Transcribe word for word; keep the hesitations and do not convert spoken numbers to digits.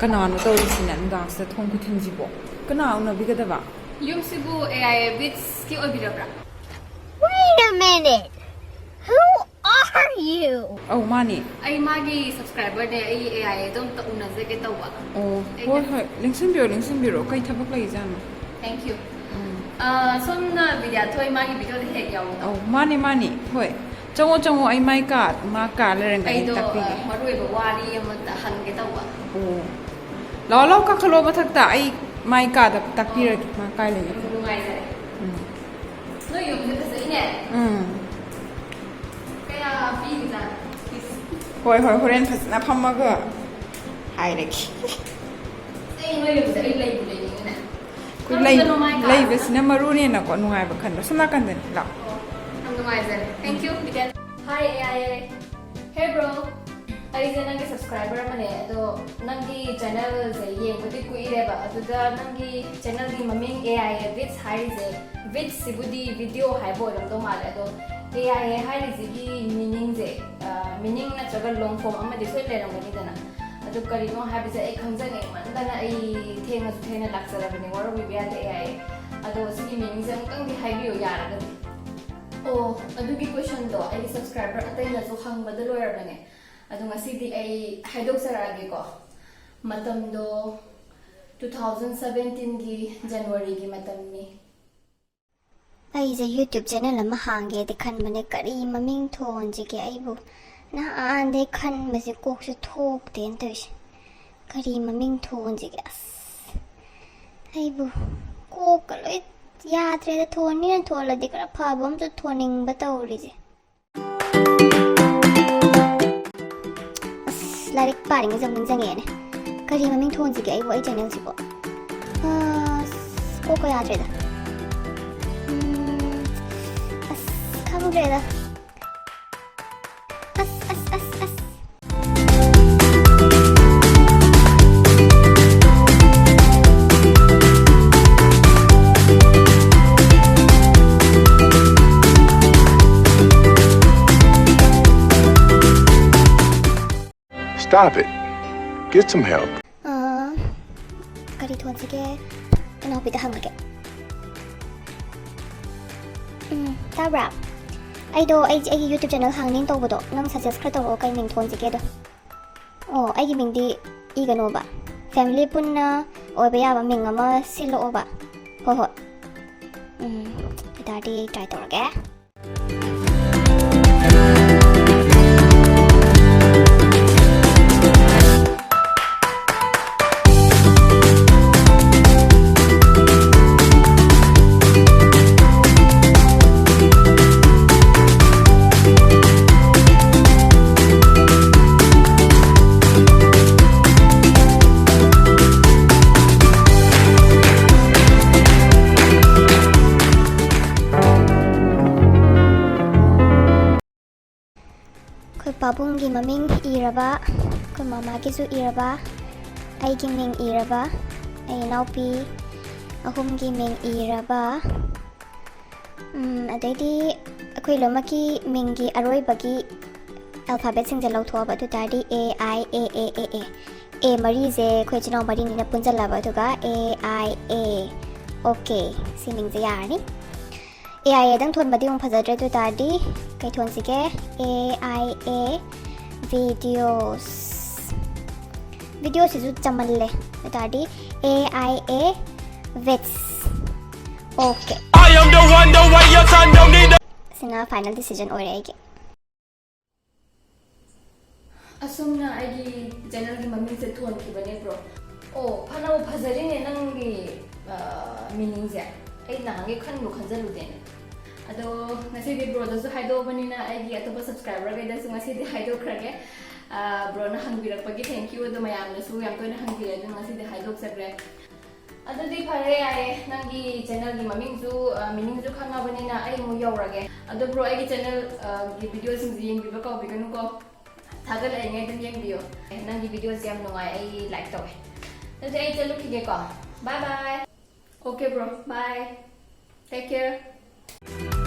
ꯀꯅꯥꯅꯣ ꯇꯧꯔꯤꯁꯤꯅ ꯅꯨꯡꯗꯥꯡꯁꯤꯗ ꯊꯣꯡ ꯈꯨꯊꯤꯟꯁꯤꯕꯣ? ꯀꯅꯥ ꯎꯅꯕꯤꯒꯗꯕ? ꯌꯨꯝꯁꯤꯕꯨ ꯑꯦ ꯑꯥꯏ ꯑꯦ ꯕꯤꯠꯁꯀꯤ ꯑꯣꯏꯕꯤꯔꯕ꯭ꯔꯥ? Wait a minute! Who are you? ꯑꯧ, ꯃꯥꯅꯦ. ꯑꯩ ꯃꯥꯒꯤ ꯁꯕꯁꯀ꯭ꯔꯥꯏꯕꯔꯅꯦ. ꯑꯩ ꯑꯦ ꯑꯥꯏ ꯑꯦꯗꯣ ꯑꯝꯇ ꯎꯅꯖꯒꯦ ꯇꯧꯕ. ꯑꯣ, ꯍꯣꯏ ꯍꯣꯏ, ꯂꯦꯡꯁꯤꯟꯕꯤꯔꯣ, ꯂꯦꯡꯁꯤꯟꯕꯤꯔꯣ. ꯀꯩ ꯊꯕꯛ ꯂꯩꯖꯥꯠꯅꯣ? Thank you. ꯎꯝ. ꯑ, ꯁꯣꯝꯅ ꯕꯤꯗ꯭ꯌꯥꯊꯣꯏ ꯃꯥꯒꯤ ꯚꯤꯗꯤꯑꯣꯗ ꯍꯦꯛ ꯌꯥꯎꯕꯗꯣ? ꯑꯧ, ꯃꯥꯅꯦ, ꯃꯥꯅꯦ. ꯍꯣꯏ. ꯆꯪꯉꯣ, ꯆꯪꯉꯣ, ꯑꯩ ꯃꯥꯏ ꯀꯥ, ꯃꯥ ꯀꯥ ꯂꯩꯔꯝꯒꯅꯤ, ꯑꯩꯗꯣ ꯑ, ꯇꯥꯛꯄꯤꯒꯦ. ꯃꯔꯨ ꯑꯣꯏꯕ ꯋꯥꯔꯤ ꯑꯃꯇ ꯍꯪꯒꯦ ꯇꯧꯕ. ꯑꯣ. ꯂꯥꯛꯑꯣ, ꯂꯥꯛꯑꯣ, ꯀꯥꯈꯠꯂꯣ ꯃꯊꯛꯇ. ꯑꯩ ꯃꯥꯏ ꯀꯥꯗ ꯇꯥꯛꯄꯤꯔꯒꯦ, ꯃꯥ ꯀꯥꯏ ꯂꯩꯒꯦ. ꯌꯥꯝ ꯅꯨꯡꯉꯥꯏꯖꯔꯦ. ꯎꯝ. ꯅꯣꯏ ꯌꯨꯝꯁꯦ ꯐꯖꯩꯅꯦ. ꯎꯝ. ꯀꯌꯥ ꯄꯤꯔꯤꯖꯥꯠꯅꯣ? ꯍꯣꯏ, ꯍꯣꯏ, ꯍꯣꯔꯦꯟ ꯐꯖꯅ ꯐꯝꯃꯒ ꯍꯥꯏꯔꯒꯦ. ꯑꯩ ꯅꯣꯏ ꯌꯨꯝꯁꯦ ꯑꯩ ꯂꯩꯕꯨ ꯂꯩꯅꯤꯡꯉꯤꯅꯦ. ꯑꯩꯈꯣꯏ ꯂꯩ-, ꯐꯝꯗꯅ ꯃꯥꯏ ꯀꯥꯗꯅ꯫ ꯂꯩꯕꯁꯤꯅ ꯃꯔꯨꯅꯦꯅꯀꯣ, ꯅꯨꯡꯉꯥꯏꯕ ꯈꯟꯕ. ꯁꯣꯝ ꯅꯥꯀꯟꯗꯅꯤ, ꯂꯥꯛꯑꯣ. ꯑꯣ, ꯌꯥꯝ ꯅꯨꯡꯉꯥꯏꯖꯔꯦ. Thank you, Vidya. Hi, A I A. Hey, bro. ꯑꯩꯁꯦ ꯅꯪꯒꯤ ꯁꯕꯁꯀ꯭ꯔꯥꯏꯕꯔ ꯑꯃꯅꯦ, ꯑꯗꯣ ꯅꯪꯒꯤ ꯆꯦꯅꯦꯜꯁꯦ ꯌꯦꯡꯕꯗꯤ ꯀꯨꯏꯔꯦꯕ, ꯑꯗꯨꯗ ꯅꯪꯒꯤ ꯆꯦꯅꯦꯜꯒꯤ ꯃꯃꯤꯡ ꯑꯦ ꯑꯥꯏ ꯑꯦ ꯕꯤꯠꯁ ꯍꯥꯏꯔꯤꯁꯦ, ꯕꯤꯠꯁꯤꯕꯨꯗꯤ ꯚꯤꯗꯤꯑꯣ ꯍꯥꯏꯕ ꯑꯣꯏꯔꯝꯗꯧ ꯃꯥꯜꯂꯦ, ꯑꯗꯣ ꯑꯦ ꯑꯥꯏ ꯑꯦ ꯍꯥꯏꯔꯤꯁꯤꯒꯤ ꯃꯤꯅꯤꯡꯁꯦ, ꯃꯤꯅꯤꯡ ꯅꯠꯇ꯭ꯔꯒ ꯂꯣꯡ ꯐꯣꯝ ꯑꯃꯗꯤ ꯁꯣꯏ ꯂꯩꯔꯝꯒꯅꯤꯗꯅ, ꯑꯗꯨ ꯀꯔꯤꯅꯣ ꯍꯥꯏꯕꯁꯦ ꯑꯩ ꯈꯪꯖꯅꯤꯡꯃꯟꯗꯅ ꯑꯩ ꯊꯦꯡꯉꯁꯨ ꯊꯦꯡꯅ ꯂꯥꯛꯆꯔꯕꯅꯤ, ꯋꯥꯔꯧꯕꯤꯕ ꯌꯥꯗꯦ ꯑꯦ ꯑꯥꯏ ꯑꯦ꯫ ꯑꯗꯣ ꯁꯤꯒꯤ ꯃꯤꯅꯤꯡꯁꯦ ꯑꯃꯨꯛꯇꯪꯗꯤ ꯍꯥꯏꯕꯤꯌꯨ ꯌꯥꯔꯒꯗꯤ꯫ ꯑꯣ, ꯑꯗꯨꯒꯤ ꯀꯣꯏꯁꯟꯗꯣ ꯑꯩꯒꯤ ꯁꯕꯁꯀ꯭ꯔꯥꯏꯕꯔ ꯑꯇꯩꯅꯁꯨ ꯍꯪꯕꯗ ꯂꯣꯏꯔꯕꯅꯦ꯫ ꯑꯗꯣ ꯉꯁꯤꯗꯤ ꯑꯩ ꯍꯥꯏꯗꯣꯛꯆꯔꯛꯑꯒꯦꯀꯣ꯫ ꯃꯇꯝꯗꯣ two thousand seventeen ꯒꯤ ꯖꯅꯋꯥꯔꯤꯒꯤ ꯃꯇꯝꯅꯤ꯫ ꯑꯩꯁꯦ YouTube channel ꯑꯃ ꯍꯥꯡꯒꯦꯗꯤ ꯈꯟꯕꯅꯦ, ꯀꯔꯤ ꯃꯃꯤꯡ ꯊꯣꯟꯁꯤꯒꯦ? ꯑꯩꯕꯨ ꯅꯍꯥꯟꯗꯩ ꯈꯟꯕꯁꯦ ꯀꯣꯛꯁꯦ ꯊꯣꯛꯇꯦꯅ ꯇꯧꯔꯤꯁꯦ꯫ ꯀꯔꯤ ꯃꯃꯤꯡ ꯊꯣꯟꯁꯤꯒꯦ? ꯑꯁ, ꯑꯩꯕꯨ ꯀꯣꯛꯀ ꯂꯣꯏ ꯌꯥꯗ꯭ꯔꯦꯗ꯫ ꯊꯣꯟꯅꯤꯅ ꯊꯣꯜꯂꯗꯤ ꯈꯔ ꯐꯕ ꯑꯃꯁꯨ ꯊꯣꯟꯅꯤꯡꯕ ꯇꯧꯔꯤꯁꯦ꯫ ꯑꯁ, ꯂꯥꯏꯔꯤꯛ ꯄꯥꯔꯤꯉꯩꯁꯦ ꯑꯃꯨꯛ ꯅꯤꯡꯁꯤꯡꯉꯛꯑꯦꯅꯦ꯫ ꯀꯔꯤ ꯃꯃꯤꯡ ꯊꯣꯟꯁꯤꯒꯦ ꯑꯩꯕꯨ, ꯑꯩ ꯆꯦꯅꯦꯜꯁꯤꯕꯣ? ꯑꯁ, ꯀꯣꯛꯀ ꯌꯥꯗ꯭ꯔꯦꯗ꯫ ꯎꯝ, ꯑꯁ, ꯈꯪꯗ꯭ꯔꯦꯗ꯫ ꯑꯁ, ꯑꯁ, ꯑꯁ, ꯑꯁ꯫ Stop it. Get some help. ꯑ, ꯀꯩ ꯊꯣꯟꯁꯤꯒꯦ? ꯏꯅꯥꯎꯄꯤꯗ ꯍꯪꯉꯒꯦ꯫ ꯎꯝ, ꯇꯥꯕ꯭ꯔꯥ? ꯑꯩꯗꯣ ꯑꯩ, ꯑꯩꯒꯤ YouTube channel ꯍꯥꯡꯅꯤꯡ ꯇꯧꯕꯗꯣ, ꯅꯪ suggest ꯈꯔ ꯇꯧꯔꯛꯑꯣ, ꯀꯩ ꯃꯤꯡ ꯊꯣꯟꯁꯤꯒꯦꯗꯣ꯫ ꯑꯣ, ꯑꯩꯒꯤ ꯃꯤꯡꯗꯤ ꯏꯒꯅꯣꯕ꯫ Family ꯄꯨꯟꯅ ꯑꯣꯏꯕ ꯌꯥꯕ ꯃꯤꯡ ꯑꯃ ꯁꯤꯜꯂꯛꯑꯣꯕ꯫ ꯍꯣꯏ, ꯍꯣꯏ꯫ ꯎꯝ, ꯑꯗꯨ ꯇꯥꯔꯗꯤ ꯑꯩ try ꯇꯧꯔꯒꯦ꯫ ꯑꯩꯈꯣꯏ ꯄꯥꯕꯨꯡꯒꯤ ꯃꯃꯤꯡ ꯏꯔꯕ, ꯑꯩꯈꯣꯏ ꯃꯃꯥꯒꯤꯁꯨ ꯏꯔꯕ, ꯑꯩꯒꯤ ꯃꯤꯡ ꯏꯔꯕ, ꯑꯩ ꯏꯅꯥꯎꯄꯤ ꯑꯍꯨꯝꯒꯤ ꯃꯤꯡ ꯏꯔꯕ, ꯎꯝ, ꯑꯗꯩꯗꯤ ꯑꯩꯈꯣꯏ ꯂꯣꯏꯅꯃꯛꯀꯤ ꯃꯤꯡꯒꯤ ꯑꯔꯣꯏꯕꯒꯤ alphabetꯁꯤꯡꯁꯦ ꯂꯧꯊꯣꯛꯑꯕ, ꯑꯗꯨ ꯇꯥꯔꯗꯤ A I A A A A꯫ A ꯃꯔꯤꯁꯦ ꯑꯩꯈꯣꯏ ꯏꯆꯤꯟ ꯏꯅꯥꯎ ꯃꯔꯤꯅꯤꯅ ꯄꯨꯟꯁꯤꯜꯂꯕ, ꯑꯗꯨꯒ A I A꯫ Okay, ꯁꯤ ꯃꯤꯡꯁꯦ ꯌꯥꯔꯅꯤ꯫ A I Aꯗꯪ ꯊꯣꯟꯕꯗꯤ ꯑꯃꯨꯛ ꯐꯖꯗ꯭ꯔꯦ, ꯑꯗꯨ ꯑꯣꯏ ꯇꯥꯔꯗꯤ ꯀꯩ ꯊꯣꯟꯁꯤꯒꯦ? A I A videos꯫ Videoꯁꯤꯁꯨ ꯆꯝꯃꯜꯂꯦ꯫ ꯑꯗꯨ ꯇꯥꯔꯗꯤ A I A vids꯫ Okay꯫ I am the one, the way your son don't need the ꯁꯤꯅ final decision ꯑꯣꯏꯔꯦ ꯑꯩꯒꯤ꯫ ꯑꯁꯨꯝꯅ ꯑꯩꯒꯤ channelꯒꯤ ꯃꯃꯤꯡꯁꯦ ꯊꯣꯟꯈꯤꯕꯅꯦ, bro꯫ ꯑꯣ, ꯐꯅꯕꯨ ꯐꯖꯔꯤꯅꯦ ꯅꯪꯒꯤ, ꯑ, meaningꯁꯦ꯫ ꯑꯩ ꯅꯍꯥꯟꯒꯩ ꯈꯟꯕꯨ ꯈꯟꯖꯜꯂꯨꯗꯦꯅꯦ꯫ ꯑꯗꯣ ꯉꯁꯤꯗꯤ broꯗꯁꯨ ꯍꯥꯏꯗꯣꯛꯑꯕꯅꯤꯅ ꯑꯩꯒꯤ ꯑꯇꯣꯞꯄ subscriberꯈꯩꯗꯁꯨ ꯉꯁꯤꯗꯤ ꯍꯥꯏꯗꯣꯛꯈ꯭ꯔꯒꯦ꯫ ꯑ, broꯅ ꯍꯪꯕꯤꯔꯛꯄꯒꯤ thank you꯫ ꯑꯗꯣ ꯃꯌꯥꯝꯅꯁꯨ ꯌꯥꯝ ꯇꯣꯏꯅ ꯍꯪꯕꯤꯔꯦ, ꯑꯗꯨꯅ ꯉꯁꯤꯗꯤ ꯍꯥꯏꯗꯣꯛꯆꯈ꯭ꯔꯦ꯫ ꯑꯗꯨꯗꯤ ꯐꯔꯦ, ꯌꯥꯔꯦ꯫ ꯅꯪꯒꯤ channelꯒꯤ ꯃꯃꯤꯡꯁꯨ, ꯑ, meaningꯁꯨ ꯈꯪꯉꯕꯅꯤꯅ ꯑꯩ ꯑꯃꯨꯛ ꯌꯧꯔꯒꯦ꯫ ꯑꯗꯣ bro, ꯑꯩꯒꯤ channel, ꯑ, ꯒꯤ videoꯁꯤꯡꯁꯦ ꯌꯦꯡꯕꯤꯕ ꯀꯥꯎꯕꯤꯒꯅꯨꯀꯣ꯫ ꯊꯥꯒꯠꯂꯛꯏꯉꯩ ꯑꯗꯨꯝ ꯌꯦꯡꯕꯤꯌꯣ꯫ ꯅꯪꯒꯤ videoꯁꯦ ꯌꯥꯝ ꯅꯨꯡꯉꯥꯏ, ꯑꯩ like ꯇꯧꯋꯦ꯫ ꯑꯗꯨꯗꯤ ꯑꯩ ꯆꯠꯂꯨꯈꯤꯒꯦꯀꯣ꯫ Bye bye꯫ Okay bro, bye꯫ Take care꯫